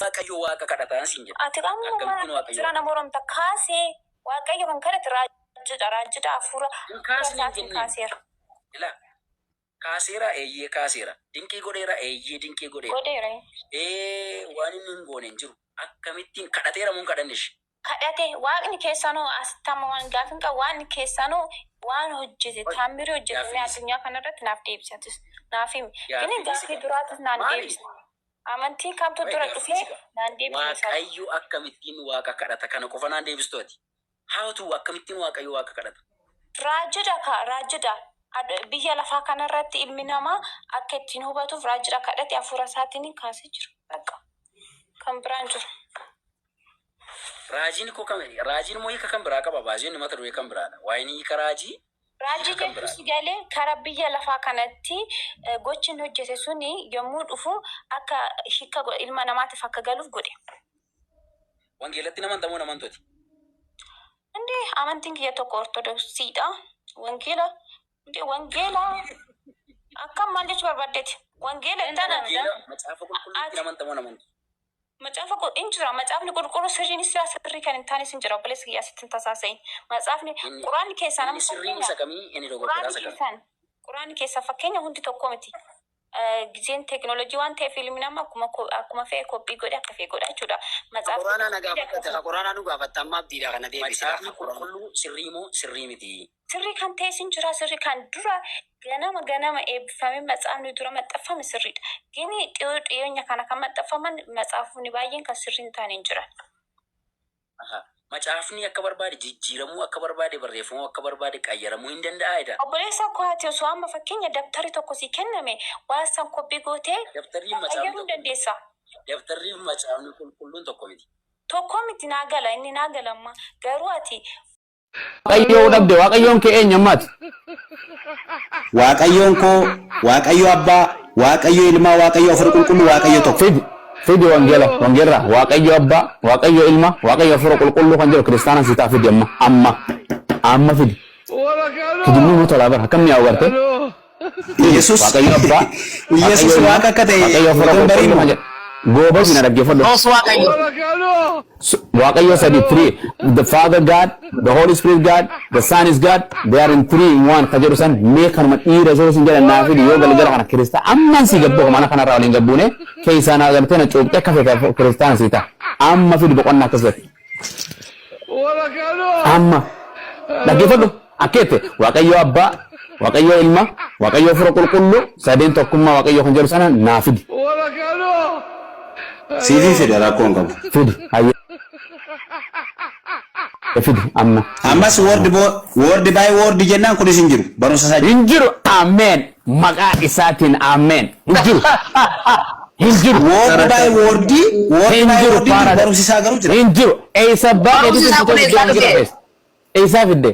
Waaqayyo Waaqa kadhataan siin jedha. Ati amma Akkamittiin maal Waaqayyo jira nama oromta kaasee Waaqayyo kan kadhate raajidha raajidha hafuura Hin kaasne hin isaatiin jenneen. kaaseera. Ilaa kaaseera eeyyee kaaseera. Dinqii godheera eeyyee dinqii godheera. Godheera. Ee waan inni hin goone hin jiru. Akkamittiin kadhateera moo hin kadhanne ishee? Kadhate waaqni keessanuu asitti amma waan gaafin qabu waaqni keessanuu waan hojjete taammirii hojjete mee Gaaffiinis. addunyaa kanarratti naaf deebisatis naaf himi. Gini Gaaffiinis gaaffii gaaffiis. duraatis naan Maali? deebisa. Amantii kamtu Wayi dura gaaffiinis dhufee gaaffiis. naan deebisa isaati. Waaqayyo akkamittiin Waaqa kadhata kana qofa naan deebistu ati. Haatu akkamittiin Waaqayyo Waaqa kadhata? Raajidha ka raajidha. Ad- Biyya lafaa kanarratti ilmi namaa akka ittiin hubatuuf raajidha kadhate hafuura isaatiin kaasee jira. Bakka kan biraan jiru. Raajiin koo kam raajiin immoo hiika kan biraa qaba baasiin mata duree kan biraadha. Waa'een hiika raajii Raajii hiika kan jechuun biraadha. si galee karaa biyya lafaa kanatti eh, gochi inni hojjete suni yommuu dhufu akka hiika go- ilma namaatiif akka galuuf godhe. Wangeelatti hin amantamoo hin amantu ati? Indee amantiin kiyya tokko ortodoksiidha. Wangeela indee wangeela akkam maal jechuu barbaaddeeti? Wangeela itti anan Wangeela macaafa qulqulluutti hin ati amantamoo hin amantu? Macaafa qul in jira macaafni qulqulluu sirriin isaa sirrii kan hin taanes hin jira obboleessa kiyya asitti hin tasaasayin macaafni Inni quraanni keessaan inni amma sirriin fakkeenya isa kamii inni dogoggoraa quraanni isa kamii? keessaan quraanni keessaa fakkeenya hundi tokko miti Eh, gizeen teekinooloojii waan ta'eef ilmi namaa akkuma ko- akkuma fe'e koppii godhe akka fe'e godha jechuudha macaafni Quraanaa na hundi gaafatte, akkasuma quraanaa nu gaafatte amma abdiidha kana deebisi Macaafni lafa quraanaa. qulqulluu sirrii moo sirrii miti? Sirrii kan ta'es hin jira sirrii kan dura ganama ganama eebbifamee matsaafni dura maxxanfame sirriidha. Gini dhiyoo dhiyeenya kana kan maxxanfaman matsaafonni baay'een kan sirrii hin taane hin jiran. Aha. Macaafni akka barbaade jijjiiramuu akka barbaade barreeffamuu akka barbaade qayyaramuu hin danda'aa jedha. Obboleessa koo ati osoo amma fakkeenya dabtarri tokko sii kenname waan san koppii gootee Dabtarri macaafni qayyaruu hin tokko miti. dandeessa. Dabtarri macaafni qulqulluun tokko miti. Tokko miti naa gala inni naa gala amma garuu ati Waaqayyoo dhabde waaqayyoon kee eenyu ammaati? Waaqayyoon koo Waaqayyo Abbaa, Waaqayyo Ilmaa, Waaqayyo Hafuura Qulqulluu, Waaqayyo tokko. Fidi fidi wangeela wangeelra Waaqayyo Abbaa, Waaqayyo Ilma, Waaqayyo Hafuura Qulqulluu kan jedhu kiristaana si ta'a fidi amma amma amma fidi. Kijibni nu tolaa bara akkam mi'aawu barte. Fidi Yesus Waaqayyo Abbaa, Yesus Waaqayyo Ilma, Waaqa akka ta'e Waaqayyo Hafuura otoo hin bariin Qulqulluu kan moo? jedhu. Goobas na dhaggeeffadhu. Os Waaqayyo. Waaqayyo sadi three the Father God the Holy Spirit God the Son is God they are in three in one ka jedhu san mee kanuma dhiira isoo sin jedhan naa fidi yoo galgala kana kiristaa amman si gabboo mana kanarraa waliin gabbuune keessaa naa galtee na cuuphte akka feete kiristaana sii ta'a amma fidi boqonnaa akkas jedhe amma dhaggeeffadhu akka jette Waaqayyo Abbaa Waaqayyo Ilma Waaqayyo Hafuura Qulqulluu sadeen tokkummaa Waaqayyo kan jedhu sana naa fidi. Siifin fida rakkoo hin qabu. Fidi hayyee fidi amma. Ammas word bo- word by word jennaan kunis hin jiru. Barumsa isaa Hin jiru ameen maqaa isaatiin ameen hin jiru hin jiru word by word word hin by jiru word faara barumsi isaa garuu jira. hin jiru eessa Barumsi baay'eetu isaa kun sitti eessaa wangeela dhufe? keessa eessaa fidde.